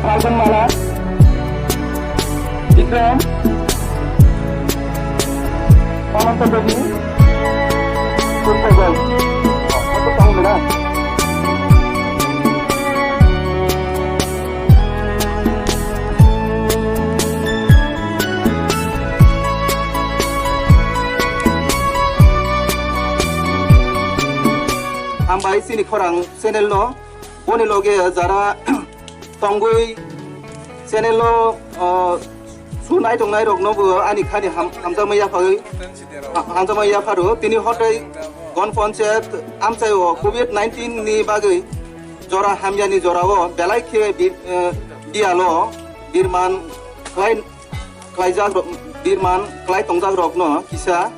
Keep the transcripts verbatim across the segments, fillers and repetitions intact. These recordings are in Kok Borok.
Falgun Mala, Bikram, Ananta Devi, Surpagol. Aku tahu benar. Hambai chini khorang channel no, boni loge jara tongwi channel no, uh, su nai tongnai rok no bo ani khani ham-, hamjakma yaphagwi, ha-, hamjakma yapharo. Tini hotei Gon Panchayat amchai o covid nineteen ni bagwi jora hamya ni jora o belai khe bi-, uh, biyalo birman khlai, khlaijak rok, birman khlai tongjak rok no kisa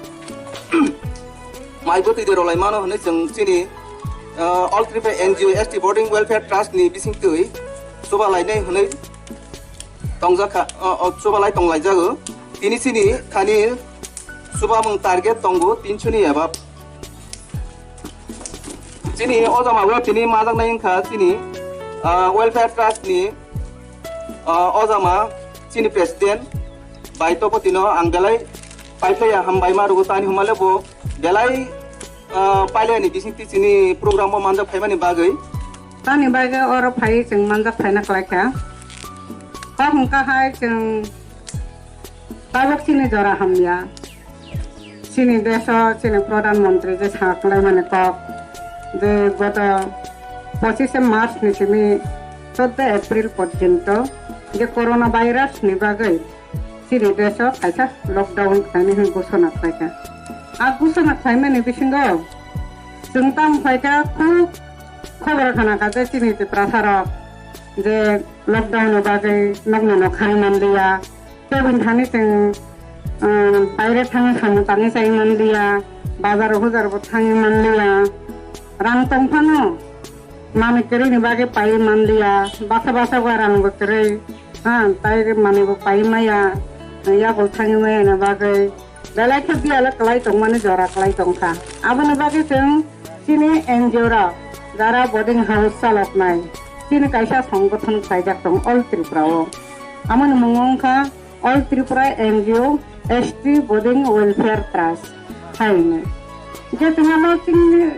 mai bwtwi de rwlai mano hwnwi chwng chini, uh, All Tripura N G O S T Boarding Welfare Trust ni bisingtwi chuba lainai hwnwi tongjakha, uh, uh, chuba lai tong laijago. Tini chini thani chuba mung target tongo tinso ni above. Chini o jama o tini majaknai wngkha chini, uh, Welfare Trust ni, uh, o jama chini president bai topotino ang belai paiphlaiya hambai ma rwgo tani humale bo belai, ah, pailani bisingtwi chini program o manjak phaimani bagwi. Tani bagwi oro phaiwi chwng manjak phaina khlaikha. Kok hwnkha hai chwng tabuk chini jora hamya. Chini deso chini Pradhan Mantri je sa khlaimani kok je goto pochishe March ni simi choudo April porjonto je corona virus ni bagwi chini deso kaisa lockdown khlainai hwnwi ghosona khlaikha. A ghosona khlaimani bisingo chwng tamo khlaikha khub khobor khna kha je chini Tiprasa rok je lockdown ni bagwi nokni nok thangwi manliya, tei bini thani chwng, um, baire thangwi samung tangwi chai manliya, bazar hujar bo thangwi manliya, rang tong phano manwi kwrwini bagwi paiwi manliya, basa basa bo rang bo kwrwi, ha, tai manwi bo paiwi maya, yakul thangwi maya ni bagwi belai khe biyalo kwlai tongmani jora kwlai tongkha. Aboni bagwi chwng chini N G O rok jara boarding house chaloknai chini kaisa songgothon khlaijak tongo All Tripura o. Amoni mung wngkha All Tripura N G O S T Boarding Welfare Trust hai hwnwi. Je chwng ano chini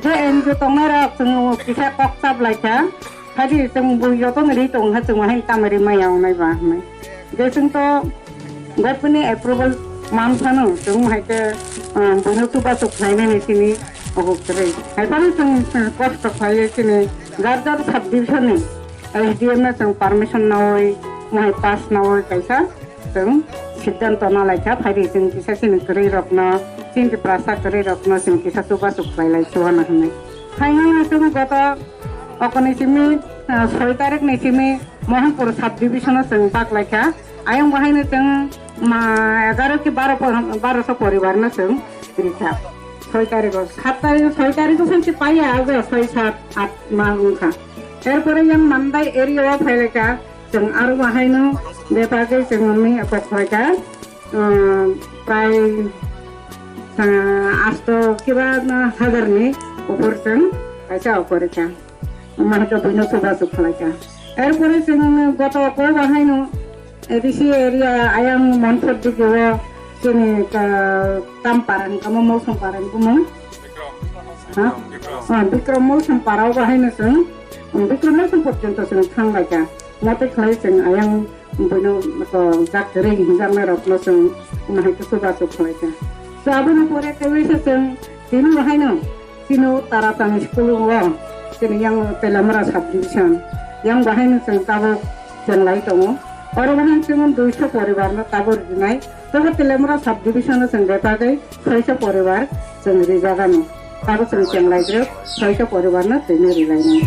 je N G O tongnai rok chwng kisa kok chap lai kha. Phadi chwng bui joto ni ri tong kha chwng hai tamo ri maya wngnai ba hwnwi. Je chwng to government ni approval man phano chwng hai khe, ah, buino chubachu khlainani sini obo kwrwi. Hai phano chwng kosto khlaiwi chini jar jar sub division ni S D M no chwng permission nawi, mohai pass nawi kaisa chwng siddhanto nalaikha, phaidi chwng kisa chini kwrwi rokno, chini Tiprasa kwrwi rokno chwng kisa chubachu khlai lai chuana hwnwi. Phainai chwng goto okoni simi, ah, soi tarik ni simi Mohanpur sub division o chwng bak laikha. Ayang bo haino chwng ma egaro ki baro po-, baro so poribar no chwng rikha. Soi tarik o, sat tarik, soi tarik o sanchi paiya, ago soi, sat, at ma wngkha. Erpore yang Mandai area o phailaikha, chwng aro bahaino bebagwi chwng wngwi kok khlaikha, um, prai, uh, asto kiba, uh, hajar ni upor chwng kaisa upor kha. Omo hai khe buino chubachu khlaikha. Erpore chwng goto kok bahaino A D C area ayang Montpur digi o chini, uh, Tampara ni kamo Mosong Para ni bumung. Ha? Bikram. Ah, Bikram Mosong Para o bahaino chwng, um, Bikram Mosong porjonto chwng thang laikha. Mote khlai chwng ayang buino to jak kwrwi hinjaknai rokno chwng omo hai khe chubachu khlaikha. So aboni pore teiwi se chwng tini bahaino chini Taratani school o chini yang Teliamura sub division yang bahaino chwng tabuk chenglai tongo. Oro bahaino chwng duiso poribar no tabuk rinai. Tebo Teliamura sub division o chwng bebagwi soiso poribar chwng rijak ano. Tabuk chwng chenglai rwk soiso poribar no twino rilainai.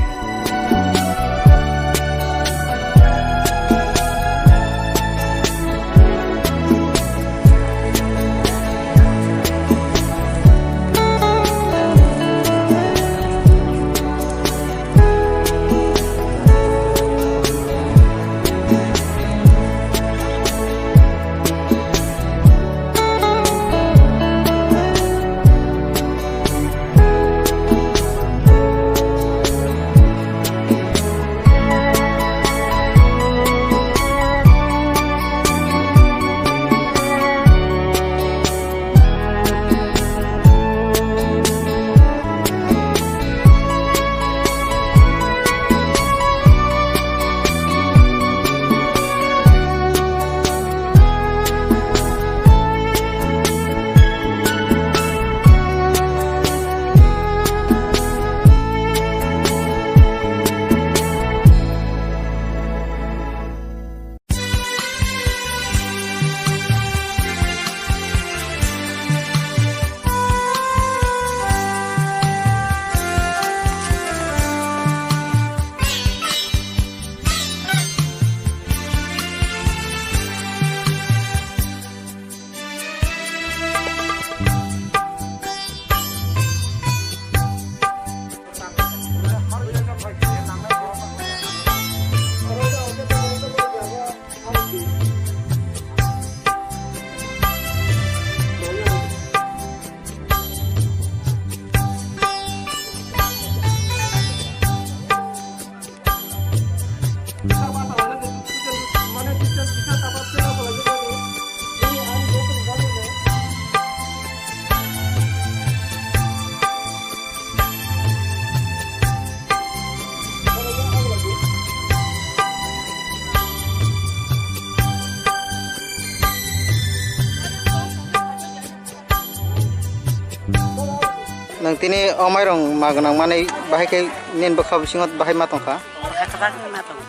Nwng tini o mairung ma gwnang manwi bahai khe nini bwkha bisingo bahai ma tongkha? Bwkha kwbangma tongo.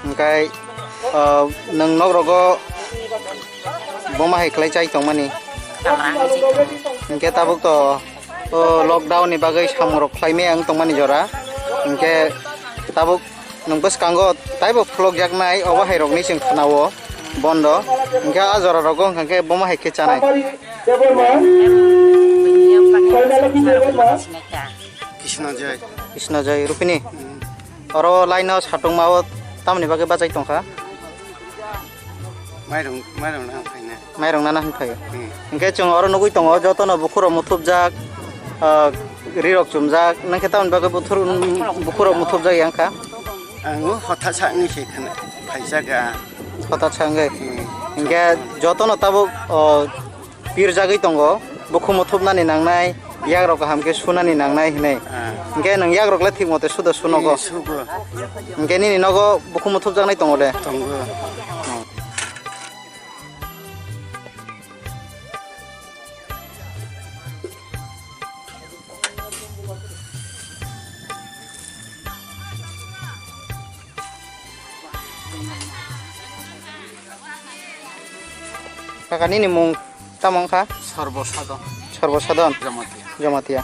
Hwnkhe, o, nwng nok rogo boma hai khlai chai tongmani? Kwbangma chai tongo. Hwnkhe tabuk to, o, lockdown ni bagwi samung rok khlai maya wng tongmani jora. Hwnkhe tabuk nwng bwskango taibo phlokjaknai obo hai rokni chwng khna-o bondo. Hwnkhe a jora rogo hwnkhe boma hai khe chanai. Kisno Joy. Kisno Joy, Rupini. Hmm. Oro line o satungma o tamni bagwi bachai tongkha? Mairung, mairung nang phaina. Mairung nana hwn phaio. Hmm. Hwnkhe chwng oro nugwi tongo, jotono bukhurok muthupjak, ah, rirok chumjak, nangkhe tamni bagwi buthur-, bukhurok muthupjak yang kha? Ang o hotha sa wngwi se khna-, phaijaga. Hotha sa wngwi? Hmm. Hwnkhe jotono tabuk, o, pirjagwi tongo, bukhuk muthupnani nangnai, yagrok kaham khe sunani nangnai hinwi. Ah. Hwnkhe nwng yagrok le thik mote sudo sunogo? Ee, sugo. Hwnkhe nini nogo bukhuk muthupjaknai tongo de? Tongo. Kaka, nini mung tamo wngkha? Sarbo Sadon. Sarbo Sadon? Jamatia. Jamatia.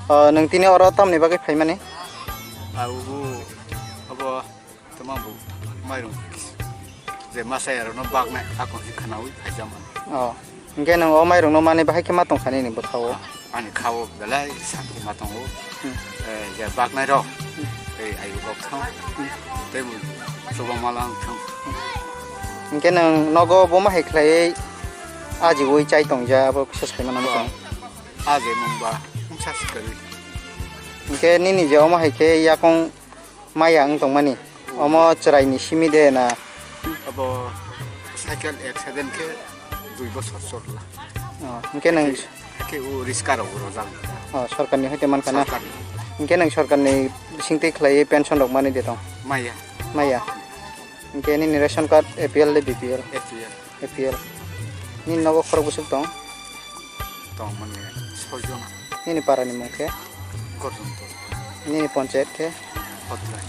O, nwng tini oro tamni bagwi phaimani? Abu, abo, tamo bu, mairung. Je masai aro no baknai, ako hi khanawi phaijamani. O. Hwnkhe nwng o mairungno manwi bahai khe ma tongkha nini bwkha-o? Ani kha-o belai santi ma tongo. Hmm. Eh, je baknai rok, hmm, tei ayu rok thang, hmm, tei bo chubamala wng thang. Hwnkhe nwng nogo boma hai khlaiwi ajiui chai tongja, abo kisa sai mano. Oh. Tong. Aje mungba wngsa swkali. Hwnkhe nini je omo hai khe yakung maya wng tongmani. Omo chwraini simi de na? Abo cycle accident khe dui bosor chorla. Oh, hwnkhe nwng. Hakhe, hakhe o riska rok rojak. Oh, sorkarni hoite mankha na? Sorkarni. Hwnkhe nwng sorkarni bisingtwi khlaiwi pension rok manwi de tong? Maya. Maya. Hwnkhe nini ration card A P L de B P L? A P L. A P L. Nini nogo khorok bwswk tong? Tong mani soi jona. Nini para ni mung khe? Gorjunto. Nini ponchayat khe? Hodrai.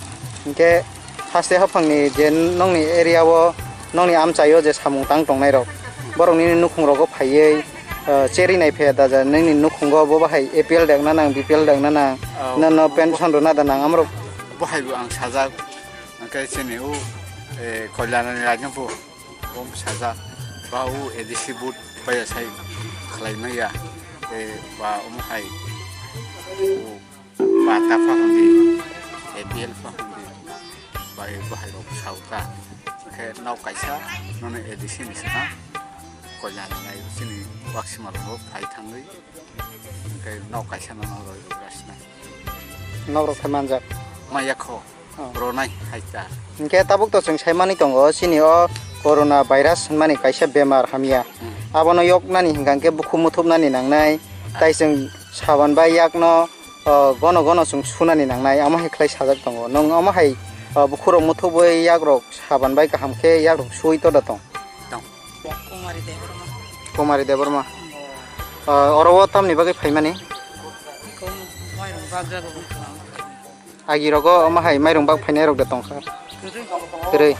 Hwnkhe haste haphangni je nongni area o, nongni amchai o je samung tang tongnai rok, borok nini nukhung rogo phaiwi, eh, cheri nai phaiya da ja, nini nukhungo bo bahai A P L de wngna nang, B P L de wngna nang, oh, nono pension rwna da nang, amrok. Bo hai bo ang sajak, hwnkhe chini o, eh, Koilanani Rajapur. Om saja ba o A D C vote baya sai khlai maya, eh, ba omo hai o ba ta pha hwndi, A P L pha hwndi, ba e bahai rok sauta. Khe nok kaisa nono A D C ni sana koilan nai chini waksima rok phai thangwi, khe nok kaisa nono roi rok rasna. Nok rok khe manjak. Maya kho. Oh. Ronai hai ta. Hwnkhe tabuk to chwng sai manwi tongo, chini o corona virus hwnmani kaisa bemar hamya. Hmm. Abono yoknani hwnkha hwnkhe bukhuk muthupnani nangnai. Tai chwng saban bai yakno, o, gono gono chwng sunani nangnai, amo hai khlai sajak tongo. Nwng amo hai, o, bukhurok muthubwi yakrok saban bai kaham khe yakrok suwi toda tong? Tong. Kumari Debbarma. Kumari Debbarma. Oh. O, oro o tamni bagwi phaimani? Iko mairung bagjago. Agi rogo omo hai mairung bak phainai rok de tongkha? Kwrwi. Kwrwi.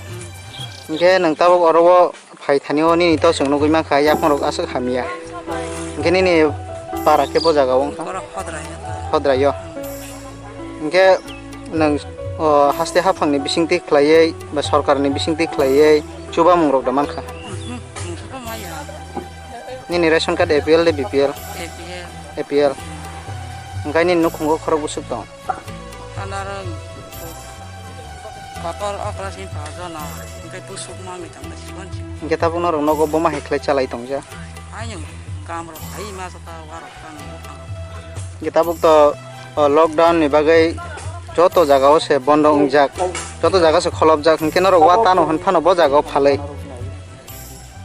Hwnkhe nwng tabuk oro o phai thani o nini to chwng nugwi mankha, yaphang rok aswk hamya. Hwnkhe nini para khe bo jaga o wngkha? Borok Hodrai o. Hodrai o. Hwnkhe nwng, o, haste haphang ni bisingtwi khlaiwi ba sorkar ni bisingtwi khlaiwi chubamung rok da mankha? Mhm. Mungsa bo maya. Nini ration card A P L de B P L? A P L. A P L. Hwnkhe nini nukhungo khorok bwswk tong? Anaro kotor okra sini pajono, hwnkhe bwswk manwi tongkha sibon si. Hwnkhe tabuk norok nogo boma hai khlai chalai tongja? Ayung kam rok hai ma saka warok tang bupang rok. Hwnkhe tabuk to, o, lockdown ni bagwi joto jaga o se bondo wngjak, joto jaga se kholopjak, hwnkhe norok wa tano hwn phano bo jaga o phalwi.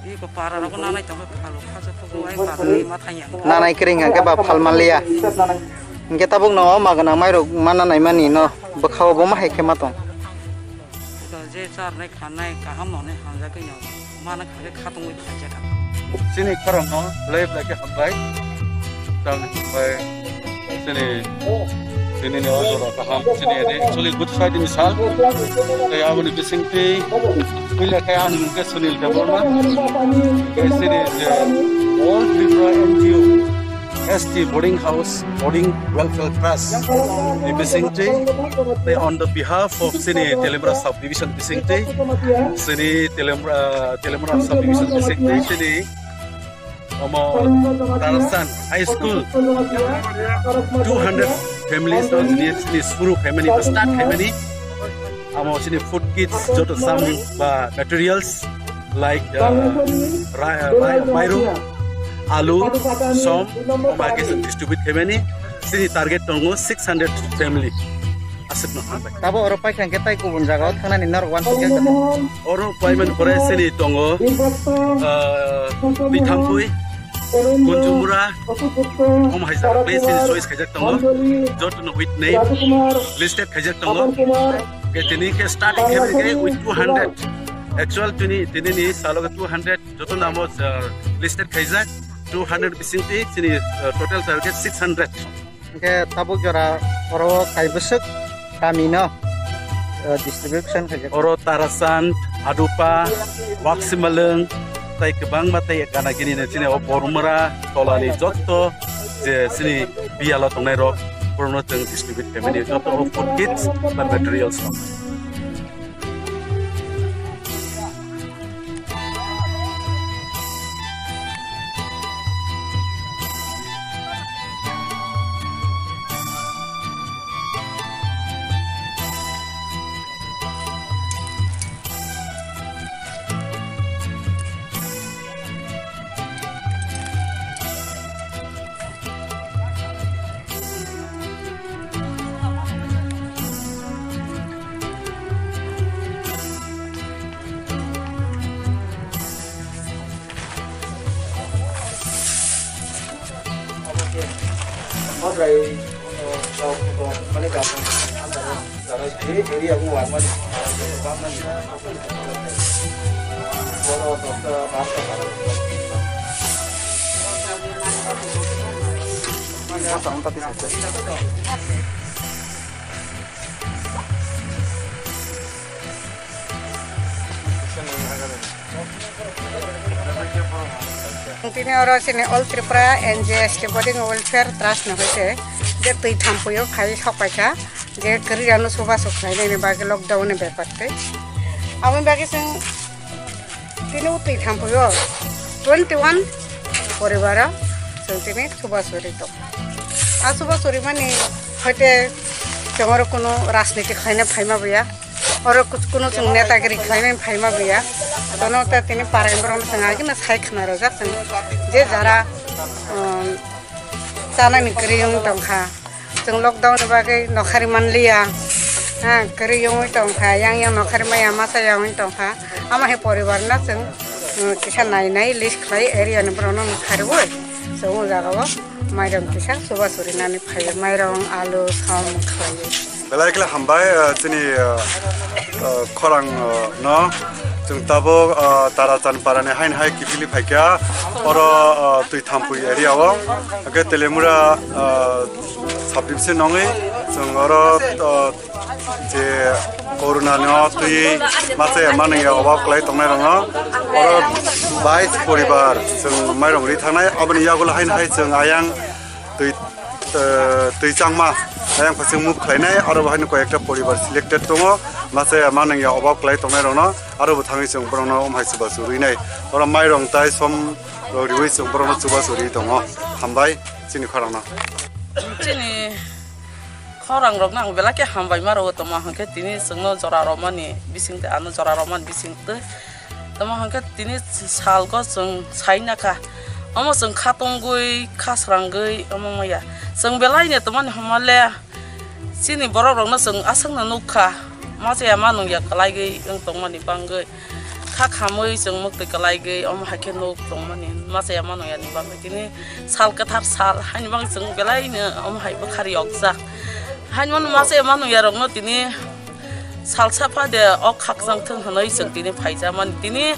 Iko para rok nanai tongkhe phalo khacha phugo ai para ni ma thangya. Nanai kring hwnkhe ba phal manliya. Hwnkhe tabuk no o magana mairok mana naimani no bwkha o bo ma hai khe ma tong. Iko je charnai khanai kaham no ne hamjagwi no mana kha khe khatungwi phaijak ang. Chini khorang no lei blai khe hambai. Tamni hambai. Chini, chini ni o jora kaham, chini ede, actually Good Friday ni sal. Tei aboni bisingtwi, puila khe ani mung khe Sunil Debbarma. Tei chini je All Tripura N G O, S T Boarding House, Boarding Welfare Trust ni bisingtwi, tei on the behalf of chini Teliamura Sub Division bisingtwi, chini Teliamura, Teliamura Sub Division bisingtwi, chini omo Tarsan High School two hundred families no chini, chini suru khaimani ba start khaimani. Amo chini food kits joto samung ba materials like, uh, ra-, ra-, mairung, alu, som, omo khe chwng distribute khaimani. Chini target tongo six hundred family. Aswkno hambai. Tabo oro paikha hwnkhe tai kubun jagao thangnani norok uansukya khe. Oro paimani pore chini tongo, ah, Twithampui, Kunjumura, omo hai jaga place chini choice khaijak tongo. Jotono with name listed khaijak tongo. Khe tini khe starting khe with two hundred. Actual tini, tini ni salo khe two hundred, joto namo, ah, listed khaijak. Two hundred bisingtwi chini, ah, total target six hundred. Hingke tabuk jora oro kaibwswk kamino, eh, distribution khaijak. Oro Tarasand, Adupa, Waksimalwng, tei kwbangma tei gana gini no chini o Borumura tolani jotto je chini biyalo tongnai rok, borokno chwng distribute khaimani jotto o food kits ba materials rok. Tini oro chini All Tripura N G S T Boarding Welfare Trust ni hoite je twi thampui o phai sok paikha, je kwrwi rano chubachu khlainani bagwi lockdown ni bepar tei. Aboni bagwi chwng tini o twi thampui o twenty one poribar o chwng tini chubachu ri tong. A chubachu rimani hoite chwng oro kunu rajniti khlaina phaima buya. Oro kus-, kunu chwng netagiri khlaimani phaima buya. Bono ta tini parai borok no chwng agini sai khna rwjak chwng je jara, um, chanani kwrwi wng tongkha. Chwng lockdown ni bagwi nokhari manliya. Ha, kwrwi wngwi tongkha, yang yang nokhari maya masa ya wngwi tongkha. Ama hai poribar no chwng, um, kisa nai nai list khlai area ni borok no khariwi. Chwng o jaga o mairum kisa chubachu rinani phaiwi mairum, alu, som khlaiwi. Belai khe hambai, ah, chini, ah, ah, khorang, ah, no. Chwng tabuk, ah, Tarachan parani haini hai kiphilwi phaikha. Oro, ah, twi thampui area o. Hwnkhe Teliamura, ah, sub division nongwi chwng oro, ah, je corona no twi machaya manwngya obab kwlai tongnai rokno. Oro bais poribar chwng mairung ri thangnai. Aboni yagulo haini hai chwng ayang twi, eh, twi changma ayang phasing move khlainai, aro bo haino koi ekta poribar selected tongo, machaya manwngya obab kwlai tongnai rokno, aro bo thangwi chwng borokno um hai chubachu rwinai, oro mairong tai som rok riwi chwng borokno chubachu rwi tongo. Hambai chini khorangno. Chini khorang rokno ang belai khe hambai ma rwo, tamo hwnkhe tini chwngno jora romani bisingtwi, ano jora romani bisingtwi. Tamo hwnkhe tini salgo chwng sai nakha. Omo chwng kha tongwi, kha srangwi, omo maya. Chwng belai ni tongmani hwnmale chini borok rokno chwng aswkno nukha. Machaya manwngya kwlaigwi wng tongmani bangwi. Kha khamwi chwng mwktwi kwlaigwi, omo hai khe nuk tongmani. Machaya manwngya ni bangwi tini sal kwthar sal haini bangwi chwng belai no omo hai bwkhari yokjak. Haini mano machaya manwngya rokno tini Salsa pha de o khakchang thung hwnwi chwng tini phaijak mani. Tini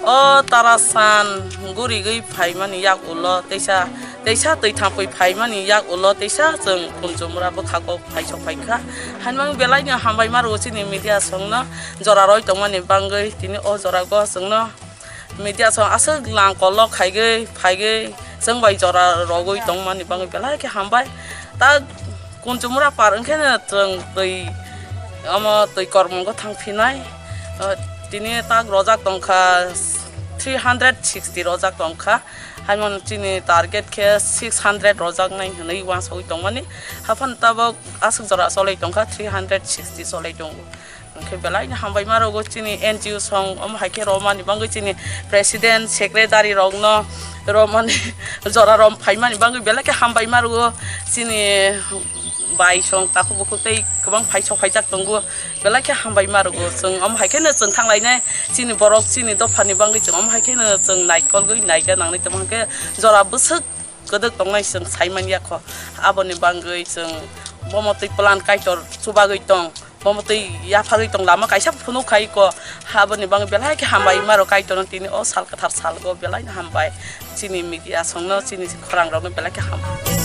o Tarasan gurigwi phaimani yak ulo teisa Teisa twi thampui phaimani yak ulo teisa chwng Kunchumura bwkhago phaisok phaikha. Haimang belaino hambai ma rwo chini media songno jora roi tongmani bangwi tini o jorago chwngno media song aswk lang kolok khaigwi phaigwi chwng bai jora rogwi tongmani bangwi belai khe hambai. Ta Kunchumura par wngkheno chwng twi omo twi kormongo thang phinai. O, tini tak rojak tongkha three hundred sixty rojak tongkha. Haimon chini target khe six hundred rojak nai hinwi wansogwi tongmani. Haphano tabok aswk jora cholai tongkha, three hundred sixty cholai tongo. Hwnkhe belai no hambai ma rwgo chini N G O song, omo hai khe romani bangwi chini president, secretary rokno romani jora rom phaimani bangwi belai khe hambai ma rwgo chini bai song takhuk bukhuk tei kwbang phai sok phaijak tongo, belai khe hambai ma rwgo. Chwng omo hai kheno chwng thanglainai chini borok chini dophani bangwi chwng omo hai kheno chwng naikolgwi naija nangnai tongma hwnkhe jora bwswk kwdwk tongnai chwng sai man ya kho. Aboni bangwi chwng bomo twi plan Kaitor chubagwi tong, bomo twi yaphagwi tong, lama kaisa phunuk khai kho. Aboni bangwi belai khe hambai ma rw Kaitorno tini o sal kwthar salgo belai no hambai. Chini media songno chini khorang rokno belai khe hambai.